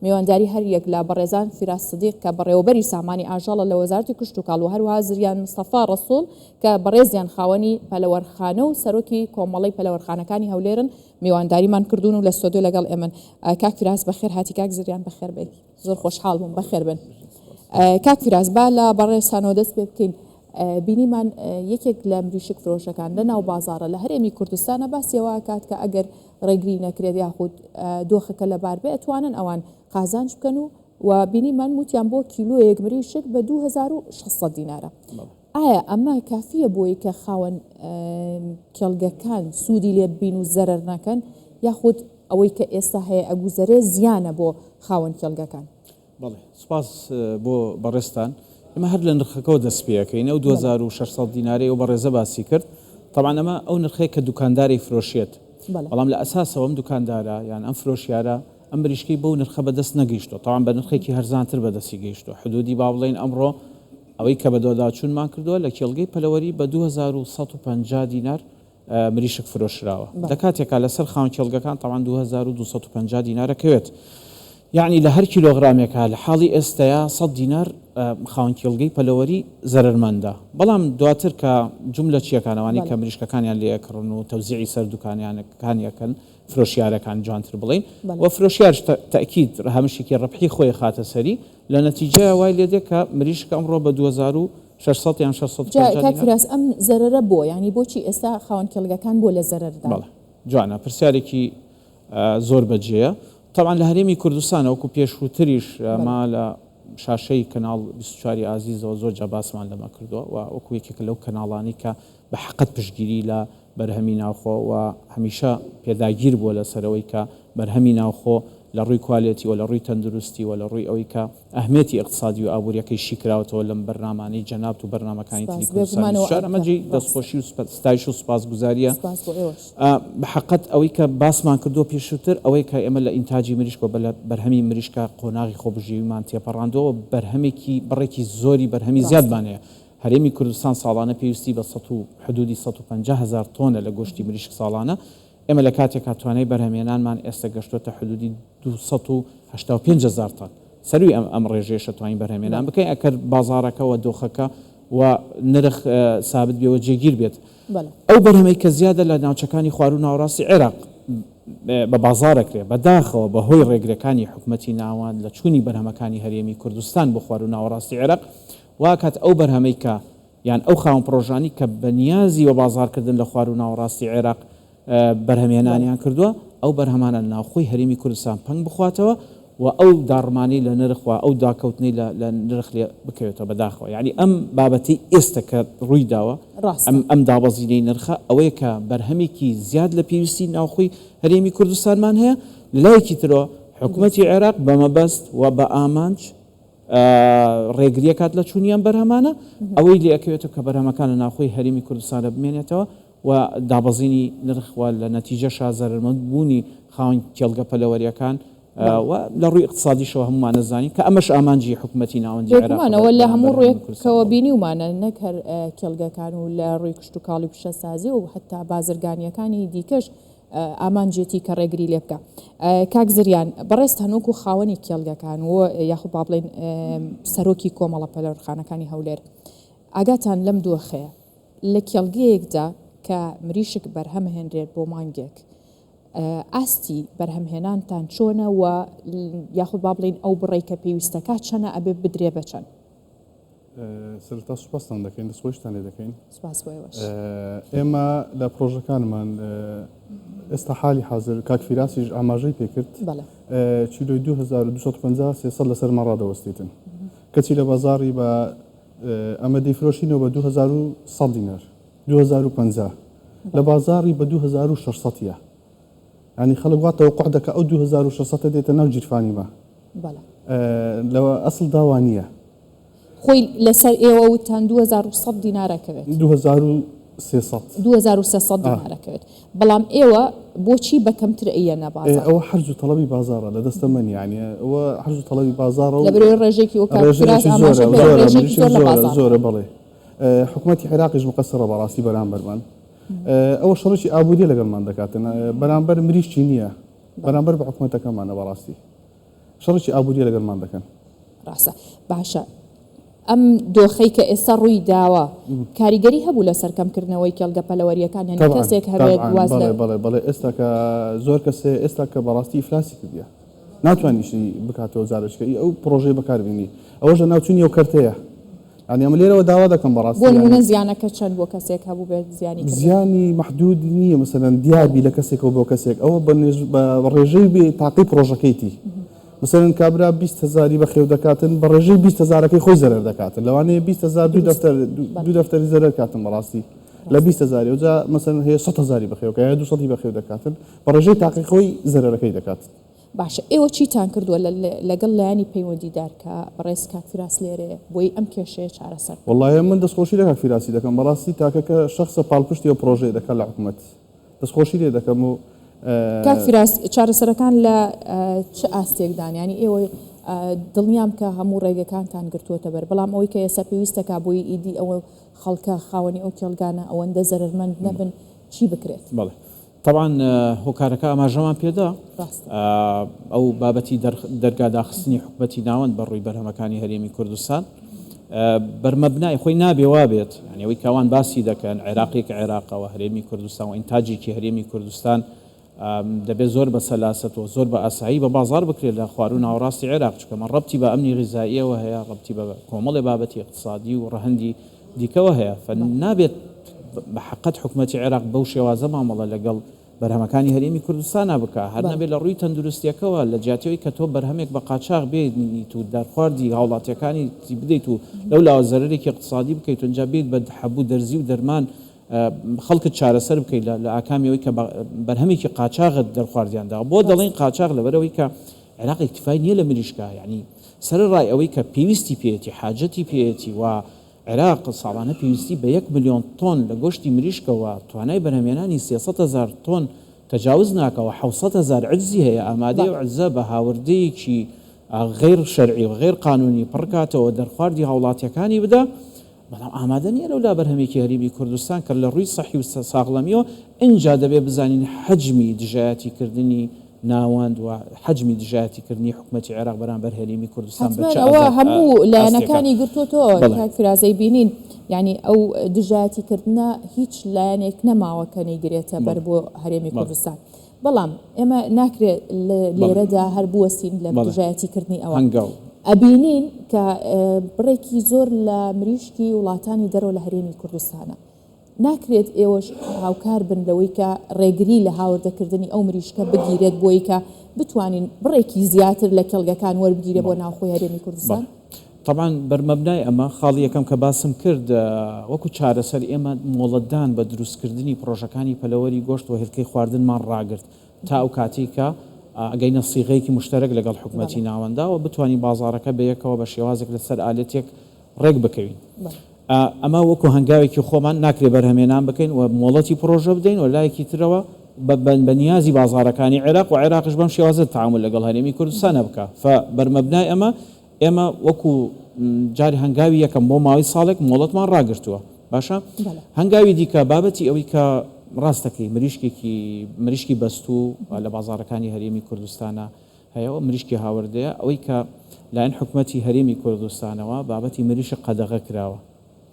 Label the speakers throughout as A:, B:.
A: میوانداری هەر یەک لە بەڕێزان فیراس سدیق کە بەڕێوەبەری سامانی ئاژەڵە لە وەزارەتی کشتوکاڵ و هەروەها زریان مستەفا ڕەسوڵ کە بەڕێزیان خاوەنی پەلەوەرخانە و سەرۆکی کۆمەڵەی پەلەوەرخانەکانی هەولێرن میوانداریمان کردوون و لە ستۆدیۆ لەگەڵ ئێمەن. کاک فیراس بەخێر هاتی، کاک زریان بەخێر بێی. زۆر خۆشحاڵ بووم بەخێر بن. کاک فیراس با لە بەڕێزتانەوە دەست پێ بکەین. بینیمان یەکێک لە مریشک فرۆشەکان لە ناو بازاڕە لە هەرێمی کوردستانە باسی ئەوە ئەکات کە ئەگەر ڕێگری نەکرێت یاخود دۆخەکە لەبار بێ ئەتوانن ئەوان قازانج بکەن و و بینیمان وتیان بۆ کیلۆیەک مریشک بە 2600 دینارە. ئایا ئەمە کافیە بۆی کە خاوەن کێڵگەکان سوودی لێ ببین و زەرەر نەکەن یاخود ئەوەی کە ئێستا هەیە ئەگوزەرێ زیانە بۆ خاوەن کێڵگەکان؟
B: بەڵێ سوپاس بۆ بەڕێزتان. ئێمە هەر لە نرخەکەوە دەست پێ ئەکەین، ئەو 2600 دینارەی ئەو بەڕێزە باسی کرد، تەبعەن ئەمە ئەو نرخەیە کە دوکاندار ئەیفرۆشێت، بەڵام لە ئەساسەوە ئەم دوکاندارە یان ئەم فرۆشیارە ئەم مریشکەی بەو نرخە بەدەست نەگەیشتووە، تەبعەن بە نرخێکی هەرزانتر بەدەستی گەیشتووە، حدودی با بڵێین ئەمڕۆ ئەوەی کە بەدواداچوونمان کردووە لە کێڵگەی پەلەوەری بە 2150 دینار مریشک فرۆشراوە لە کاتێکا لەسەر خاوەن کێڵگەکان تەبعەن 2250 دینار ئەکەوێت یەعنی لە هەر کیلۆغرامێکا لە حاڵی ئێستەیا 100 دینار خاوەن کێڵگەی پەلەوەری زەرەرمەندە بەڵام دواتر کە جوملە چیەکان ئەوانەی کە مریشکەکانیان لێ ئەکڕن و تەوزیعی سەر دوکانیانەکانی ئەکەن فرۆشیارەکان جوانتر بڵێین و فرۆشیارش تەئکید هەمشێکی ڕبحی خۆی خاتە سەری لە نەتیجەیا وای لێ دێ کە مریشک ئەمڕۆ بە 2600 یان
A: جا
B: 650
A: کاک
B: دینار.
A: فیراس ئەم زەرەرە بۆ؟ یانی بۆچی ئێستا خاوەن کێڵگەکان بۆ لە زەرەردان؟
B: بەڵێ جوانە پرسیارێکی زۆر بەجێیە. تەبعەن لە هەرێمی کوردستان وەکو پێشووتریش
A: بەڵێ.
B: ما لە شاشەی کەناڵ 24 ی ئازیزەوە زۆر جا باسمان لەمە کردووە و وەکو یەکێکە لەو کەناڵانەی کە بە حەقت پشتگیری لە بەرهەمی ناوخۆ و هەمیشە پێداگیر بووە لەسەر ئەوەی کە بەرهەمی ناوخۆ لە ڕووی کوالێتی و لە ڕووی تەندروستی و لە ڕووی ئەوەی کە ئەهمیەتی ئیقتسادی و ئابووریەکەی شیکراوەتەوە لەم بەرنامانەی جەنابت و بەرنامەکانی تری
A: سپاس.
B: کوردستان
A: بێگومان ئەوە
B: 24 ئەمە
A: ئەرکە.
B: جێی
A: ڕاستە.
B: دەستخۆشی و ستایش و سوپاسگوزاریە.
A: سپاس بۆ ئێوەش.
B: بە حەقت ئەوەی کە باسمان کردووە پێشووتر ئەوەیە کە ئێمە لە ئینتاجی مریشک و بەرهەمی مریشکا قۆناغی خۆبژێویمان تێپەڕاندووە و بەرهەمێکی بڕێکی زۆری بەرهەمی
A: ڕاستە.
B: زیادمان هەیە. هەرێمی کوردستان ساڵانە پێویستی بە سەد و حدودی 150 هەزار تۆنە لە گۆشتی مریشک ساڵانە، ئێمە لە کاتێکا توانای بەرهەمهێنانمان ئێستا گەشتۆتە حدودی 285 هەزار تەن، سەرووی ئەم ئەم ڕێژەیەش ئەتوانین بەرهەمهێنان بکەین ئەگەر بازاڕەکە و دۆخەکە و نرخ سابت بێ و جێگیر بێت. ئەو بەرهەمەی کە زیادە لە ناوچەکانی خواروو و ناوەڕاستی عێراق بە بازاڕ ئەکرێ، بە داخەوە بە هۆی ڕێگرەکانی حکومەتی ناوەند لە چوونی بەرهەمەکانی هەرێمی کوردستان بۆ خواروو و ناوەڕاستی عێراق وا ئەکات ئەو بەرهەمەی کە یان ئەو خاوەن پڕۆژانەی کە بە نیازی وەبازاڕکردن لە خواروو ناوەڕاستی عێراق بەرهەمهێنانیان کردووە، ئەو بەرهەمانە لە ناوخۆی هەرێمی کوردستان پەنگ بخواتەوە و ئەو داڕمانەی لە نرخ و ئەو داکەوتنەی لە لە نرخ لێ بکەوێتەوە. بەداخەوە یانی ئەم بابەتەی ئێستە کە ڕووی داوە، ئەم ئەم دابەزینەی نرخە ئەوەیە کە بەرهەمێکی زیاد لە پێویستی ناوخۆی هەرێمی کوردستانمان هەیە، لە لایەکی ترەوە حکومەتی عێراق بە مەبەست و بە ئامانج ڕێگریەکات لە چوونی ئەم بەرهەمانە، ئەوەی لێ ئەکەوێتەوە کە بەرهەمەکان لە ناوخۆی هەرێمی کوردستانە بمێنێتەوە و دابەزینی نرخ و لە نەتیجەشا زەرەرمەند بوونی خاوەن کێڵگە پەلەوەریەکان و لە ڕووی ئیقتسادیشەوە هەموومان ئەزانین کە ئەمەش ئامانجی حکومەتی ناوەندی عێراقە
A: بێگومان ئەوە لە هەموو
B: بەرامبەر هەرێمی کوردستان.
A: ڕوویەکەوە بینیومانە نەک هەر کێڵگەکان و لە ڕووی کشتوکاڵی و پیشەسازی و حەتا بازرگانیەکانی دیکەش ئامانجێتی کە ڕێگری لێ بکا. کاک زریان، بەڕێزتان وەکو خاوەنی کێڵگەکان و یاخود با بڵێین سەرۆکی کۆمەڵە پەلەوەرخانەکانی هەولێر، ئاگاتان لەم دۆخەیە، لە کێڵگەیەکدا کە مریشک بەرهەمهێنرێت بۆ مانگێک، ئاستی بەرهەمهێنانتان چۆنە و یاخود با بڵێین ئەو بڕەی کە پێویستەکات چەنە ئەبێ بدرێ بە چەند؟
C: سەرەتا سوپاستان دەکەین، دەستخۆشیتان لێ دەکەین.
A: سوپاس بۆ ئێوەش.
C: ئێمە لە پرۆژەکانمان ئێستا حالی حازر کاک فیراسیش ئاماژەی پێکرد کیلۆی 2250 300 لەسەرمان ڕادەوەستێتن کەچی لە بازاڕی بە ئەمە دەیفرۆشینەوە بە 2100 دینار 2050 لە بازاڕی بە 2600 یە یانی خەڵک وا تەوەقوع دەکا ئەو 2600 دێتە ناو گیرفانی مە لە ئەسڵدا وا نییە.
A: خۆی لەسەر ئێوە وتتان 2100 دینار ئەکەوێت.
C: 2300.
A: 2300 دینار ئەکەوێت. بەڵام ئێوە بۆچی بە کەمتر ئەیەنە بازاڕ؟
C: ئەوە حەرز و تەڵەبی بازاڕە لە دەستە من یانی ئەوە حەرز و تەڵەبی بازاڕە و
A: لەبەرئەوەی ڕێژەیەکی وەک کاک فراز ئاماژەی پێ کرد ڕێژەیەکی زۆر لە بازاڕ
C: زۆرە بەڵێ حکومەتی عێراقیش مقەسڕە بەڕاستی بەرامبەرمان ئەوە شەڕێکی ئابووریە لەگەڵمان دەکاتن بەرامبەر مریشکی نییە بەرامبەر بە حکومەتەکەمانە بەڕاستی. شەڕێکی ئابووریە لەگەڵمان دەکەن.
A: ڕاستە باشە ئەم دۆخەی کە ئێستا ڕووی داوە کاریگەری هەبوو لەسەر کەمکردنەوەی کێڵگە پەلەوەرییەکان یانی
C: تەبعەن
A: کەسێک هەبێت
C: تەبعەن
A: واز لە
C: بەڵێ بەڵێ بەڵێ ئێستا کە زۆر کەسێ ئێستا کە بەڕاستی ئیفلاسی کردیە ناتوانانی ئیشی بکاتەوە جارێکە ئی ئەو پڕۆژەی بەکار بینی ئەوەش لە ناوچوونی ئەو کەرتەیە یانی ئەمە لێرەوە داوا دەکەم
A: بۆ
C: بەڕاستی یانی
A: نموونە زیانەکە چەند بۆ کەسێک هەبوو بێت زیانی کردبێت؟
C: زیانی مەحدود نییە مەسەلەن دیار بی لە کەسێکەوە بۆ کەسێک ئەوە بە نێژ بە ڕێژەی بێ تاقی پڕۆژەکەیتی مەسەلەن کابرا 20 هەزاری بەخێو دەکاتن بە ڕێژەی 20 هەزارەکەی خۆی زەرەر دەکاتن لەوانەیە 20 هەزار دوو
A: دروستە
C: دەفتەر
A: بەڵێ
C: دوو دەفتەری زەرەر کاتن بەڕاستی لە
A: ڕاستە
C: 20 هەزاری ئەوجا مەسەلەن هەیە 100 هەزاری بەخێو کە یا 200 بەخێو دەکاتن بە ڕێژەی تاقی خۆی زەرەرەکەی دەکات.
A: باشە ئێوە چیتان کردووە لەگەڵ لایەنی پەیوەندیدار کە بەڕێز کاک فیراس لێرەیە بۆی ئەم کێشەیە چارەسەر بکەن؟
C: وەڵایە من دەستخۆشی لە کاک فیراسی دەکەم بەڕاستی تاکەکە شەخسە پاڵپشتی ئەو پڕۆژەیە دەکات لە حکومەت دەستخۆشی لێ دەکەم و.
A: کاک فیراس چارەسەرەکان لە چ ئاستێکدان یانی ئێوە دڵنیام کە هەموو ڕێگەکانتان گرتووەتە بەر بەڵام ئەوەی کە ئێستا پێویستەکا بۆی ئیدی ئەوە خەڵکە خاوەنی ئەو کێڵگانە ئەوەندە زەرەرمەند نەبن چی بکرێت؟
B: بەڵێ تەبعەن هۆکارەکە ئاماژەمان پێدا ئەو بابەتی دەرگا داخستنی حکومەتی ناوەند بە ڕووی بەرهەمەکانی هەرێمی کوردستان بەرمەبنای خۆی نابێ وابێت یعنی ئەوەی کەوان باسی دەکەن عێراقێک عێراقەوە هەرێمی کوردستان و ئینتاجێکی هەرێمی کوردستان دەبێت زۆر بە سەلاسەت و زۆر بە ئاسایی بە بازار بکرێت لە خواروو ناوەڕاستی عێراق چونکە مە ڕەبتی بە ئەمنی غیزاییەوە هەیە ڕەبتی بە کۆمەڵێ بابەتی اقتصادی و ڕەهەندی دیکەوە هەیە فە نابێت بە حەقەت حکومەتی عێراق بەو شێوازە مامەڵە لەگەڵ بەرهەمەکانی هەرێمی کوردستانا بکا هەر نەبێ لە ڕووی تەندروستیەکەوە لە جیاتی ئەوەی کە تۆ بەرهەمێک بە قاچاخ بێنیت و دەرخواردی هاوڵاتیەکانی بدەیت و لەو لاوە زەرەرێکی اقتصادی بکەیت و ئینجا بێیت بە حەب و دەرزی و دەرمان خەڵکت چارەسەر بکەیت لە ئاکامی ئەوەی کە بەرهەمێکی قاچاغت دەرخواردیان داوە بۆ دەڵێین قاچاغ لەبەرئەوەی کە عێراق ئیکتیفای نییە لە مریشکە یانی سەرەڕای ئەوەی کە پێویستی پێیەتی حاجەتی پێیەتی و عێراق ساڵانە پێویستی بە یەک ملیۆن تۆن لە گۆشتی مریشکە و توانای بەرهەمهێنانی 300 هەزار تۆن تەجاوز ناکا و 700 هەزار عجزی هەیە ئامادەیە و عجزە بە هاوردەیەکی غەیر شەرعی و غەیر قانونی پڕکاتەوە دەرخواردی هاوڵاتیەکانی بدا بەڵام ئامادە نییە لەولا بەرهەمێکی هەرێمی کوردستان کە لە ڕووی سەحی و ساغڵەمییەوە، ئینجا دەبێ بزانین حەجمی دژایەتی کردنی ناوەند و حەجمی دژایەتی کردنی حکومەتی عێراق بەرامبەر هەرێمی کوردستان بە
A: حەتمەن
B: چ
A: ئەوە هەموو
B: ئاستێکە.
A: لایەنەکانی گرتۆتەوە
B: بەڵێ.
A: کاک فیراز ئەیبینین یانی ئەو دژایەتی کردنە هیچ لایەنێک نەماوە کە نەیگرێتە بەر
B: بەڵێ.
A: بۆ هەرێمی
B: بەڵێ.
A: کوردستان. بەڵام ئێمە ناکرێ
B: بەڵێ.
A: لێرەدا هەر بوەستین لە
B: بەڵێ.
A: دژایەتی کردنی ئەوە.
B: هەنگاو.
A: ئەبینین کە بڕێکی زۆر لە مریشکی وڵاتانی دەرەوە لە هەرێمی کوردستانە. ناکرێت ئێوەش هاوکار بن لەوەی کە ڕێگری لە هاوردەکردنی ئەو مریشکە بگیرێت بۆی کە بتوانین بڕێکی زیاتر لە کێڵگەکان وەربگیرێ بۆ
B: بەڵێ.
A: ناوخۆی هەرێمی کوردستان؟
B: بەڵێ. تەبعەن بەرمەبنای ئەمە خاڵی یەکەم کە باسم کرد وەکو چارەسەر ئێمە مۆڵەتدان بە دروستکردنی پڕۆژەکانی پەلەوەری گۆشت و هێلکەی خواردنمان ڕاگرت تا ئەو کاتەی کە ئەگەینە سیغەیەکی موشتەرەک لەگەڵ حکومەتی ناوەندا و بتوانین بازاڕەکە بەیەکەوە بە شێوازێک لەسەر ئالەتێک ڕێک بکەوین. ئەمە وەکو هەنگاوێکی خۆمان ناکرێ بەرهەمێنان بکەین و مۆڵەتی پڕۆژە بدەین و لایەکی ترەوە بە نیازی بازاڕەکانی عێراق و عێراقیش بەم شێوازە تەعامول لەگەڵ هەرێمی کوردستانا بکا. فە بەرمەبنای ئەمە ئێمە وەکو جاری هەنگاوی یەکەم بۆ ماوەی ساڵێک مۆڵەتمان ڕاگرتووە باشە هەنگاوی دیکە بابەتی ئەوەی کە ڕاستەکەی مریشکێکی مریشکی بەستوو لە بازاڕەکانی هەرێمی کوردستانە هەیە و مریشکی هاوردەیە ئەوەی کە لایەن حکومەتی هەرێمی کوردستانەوە بابەتی مریشک قەدەغە کراوە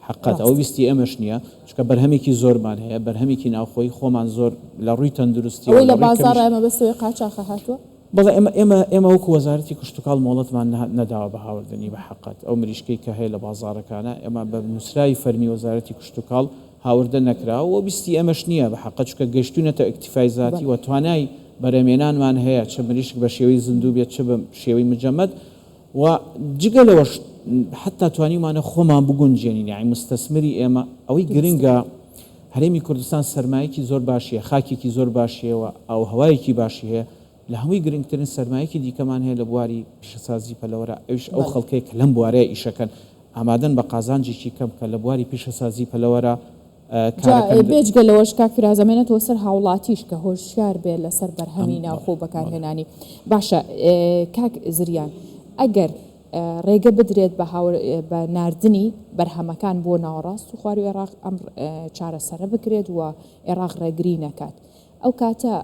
B: حەقت ئەوە ویستی ئێمەش نییە چونکە بەرهەمێکی زۆرمان هەیە بەرهەمێکی ناوخۆیی خۆمان زۆر لە ڕووی تەندروستیەوە
A: ئەوەی
B: لە
A: لە
B: ڕووی کەمیش
A: بازاڕە مەبەستەوەی قاچاخە هاتووە؟
B: بەڵێ ئێمە ئێمە ئێمە وەکو وەزارەتی کشتوکاڵ مۆڵەتمان نەداوە بە هاوردنی بە حەقت ئەو مریشکەی کە هەیە لە بازاڕەکانە ئێمە بە نووسراوی فەرمی وەزارەتی کشتوکاڵ هاوردە نەکراوە و ویستی ئێمەش نییە بە حەقت چونکە گەیشتوینەتە ئیکتیفای زاتی و توانای بەرهەمێنانمان هەیە چ مریشک بە شێوەی زیندوو بێت چ بە شێوەی مجەمەد و جگە لەوەش حەتا توانیومانە خۆمان بگونجێنین یانی موستەسمری ئێمە ئەوەی گرنگە هەرێمی کوردستان سەرمایەکی زۆر باشی هەیە خاکێکی زۆر باشی هەیە و ئاووهەوایەکی باشی هەیە لە هەمووی گرنگترین سەرمایەکی دیکەمان هەیە لە بواری پیشەسازی پەلەوەرە ئەویش ئەو خەڵکەیە کە لەم بوارەیە ئیشەکەن ئامادەن بە قازانجێکی کەم کە لە بواری پیشەسازی پەلەوەرە
A: جا
B: کارەکەن.
A: بێجگە لەوەش کاک فیراز ئەمێنێتەوە سەر هاوڵاتیش کە هۆشیار بێت لەسەر بەرهەمی ناوخۆ و بەکارهێنانی. باشە کاک زریان ئەگەر ڕێگە بدرێت بە بە ناردنی بەرهەمەکان بۆ ناوەڕاست و خواروی عێراق ئەم چارەسەرە بکرێت و عێراق ڕێگری نەکات ئەو کاتە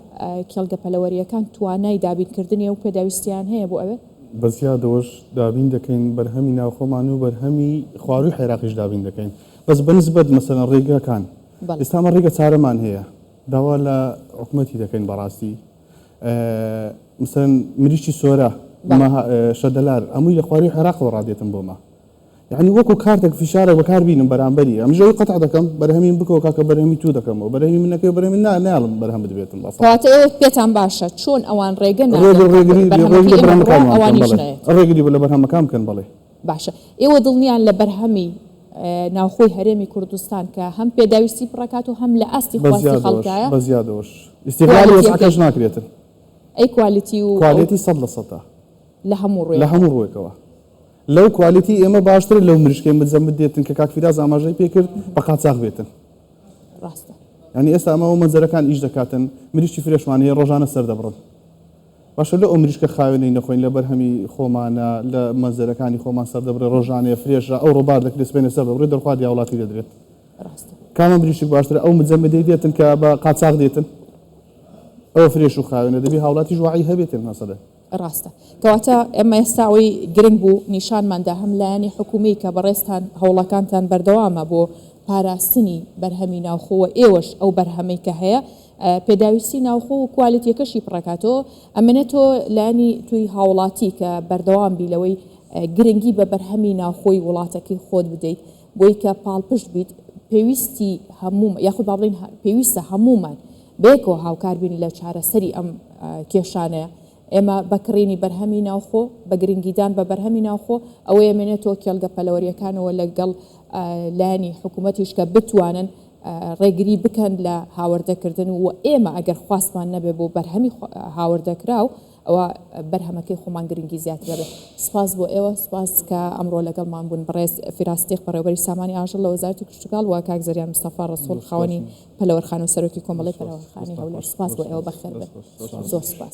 A: کێڵگە پەلەوەرییەکان توانای دابینکردنی ئەو پێداویستییان هەیە بۆ ئەوێ؟
C: بە زیادەوەش دابین دەکەین بەرهەمی ناوخۆمان و بەرهەمی خواروی عێراقیش دابین دەکەین بەس بە نسبەت مەسەلەن ڕێگاکان ئێستا ئەمە ڕێگە چارەمان هەیە داوا لە حکومەتی دەکەین بەڕاستی مەسەلەن مریشکی سۆرە شەدەلار هەمووی لە خواروی عێراقەوە ڕادێتن بۆمە یەعنی وەکو کارتێک فیشارێک بەکار بینم بەرامبەری ئەمنیش ئەوی قەتع دەکەم بەرهەمی من بکەوە کاکە بەرهەمی تو دەکەمەوە بەرهەمی من نەکەوێ بەرهەمی نا نایەڵم بەرهەمت بێتم بە سەڵام.
A: کەواتە ئێوە پێتان باشە چۆن ئەوان ڕێگە نادەن
C: ڕێگری
A: کە
C: ڕێگری
A: بەرهەمەکەی
C: لە
A: ئێمە بڕوا
C: بەرهەمەکانمان بکەن
A: ئەوانیش
C: بەڵێ
A: نەیەت؟
C: ڕێگری لە بەرهەمەکان بکەن بەڵێ.
A: باشە ئێوە دڵنیان لە بەرهەمی ناوخۆی هەرێمی کوردستان کە هەم پێداویستی پڕەکات و هەم لە ئاستی
C: بە
A: خواستی
C: زیادەوەش
A: خەڵکایە
C: بە زیادەوەش ئیستیغلالی
A: کوالێتیەکەی
C: وەزعەکەش ناکرێتن.
A: ئەی کوالیتی و ئەو
C: کوالێتی سەد لە سەتە.
A: لە هەموو
C: لە
A: ڕووێکەوە.
C: هەموو ڕووێکەوە. لەو کوالیتی ئێمە باشترە لەو مریشکەی مجەمد دێتن کە کاک فیراز ئاماژەی پێ کرد بە قاچاخ بێتن.
A: ڕاستە.
C: یانی ئێستا ئەمە ئەو مەنزەرەکان ئیش دەکاتن مریشکی فرێشمان هەیە ڕۆژانە سەر دەبڕن. باشە لۆ ئەو مریشکە خاوێنەی نەخۆین لە بەرهەمی خۆمانە لە مەنزەرەکانی خۆمان سەر دەبڕێ ڕۆژانەیە فرێشە ئەوڕۆ بار دەکرێت سبەینێ سەر دەبڕێ دەرخواردی هاوڵاتی دەدرێت.
A: ڕاستە.
C: کامە مریشک باشترە ئەو مجەمدەی دێتن کە بە قاچاخ دێتن ئەوە فرێش و خاوێنە دەبی هاوڵاتیش وەعی هەبێتن مەسەلەن.
A: ڕاستە. کەواتە ئێمە ئێستا ئەوەی گرنگ بوو نیشانمان دا هەم لایەنی حکوومی کە بەڕێزتان هەوڵەکانتان بەردەوامە بۆ پاراستنی بەرهەمی ناوخۆ و ئێوەش ئەو بەرهەمەی کە هەیە پێداویستی ناوخۆ و کوالێتیەکەشی پڕەکاتەوە ئەمێنێتەوە لایەنی توی هاوڵاتی کە بەردەوام بی لەوەی گرنگی بە بەرهەمی ناوخۆی وڵاتەکەی خۆت بدەیت بۆی کە پاڵپشت بیت پێویستی هەموو یاخود با بڵێین پێویستە هەموومان بەیەکەوە هاوکار بین لە چارەسەری ئەم کێشانەیە. ئێمە بە کڕینی بەرهەمی ناوخۆ، بە گرنگیدان بە بەرهەمی ناوخۆ، ئەوەی ئەمێنێتەوە کێڵگە پەلەوەرییەکانەوە لەگەڵ لایەنی حکوومەتیش کە بتوانن ڕێگری بکەن لە هاوردەکردن و ئێمە ئەگەر خواستمان نەبێ بۆ بەرهەمی هاوردەکراو ئەوا بەرهەمەکەی خۆمان گرنگی زیاتر ئەبێ. سوپاس بۆ ئێوە، سوپاس کە ئەمڕۆ لەگەڵمان بوون بەڕێز فیراس سدیق بەڕێوەبەری سامانی ئاژەڵ لە وەزارەتی کشتوکاڵ و کاک زریان مستەفا ڕەسوڵ خاوەنی پەلەوەرخانە و سەرۆکی کۆمەڵەی پەلەوەرخانەی هەولێر. سوپاس بۆ ئێوە بەخێربێن. زۆر سوپاس.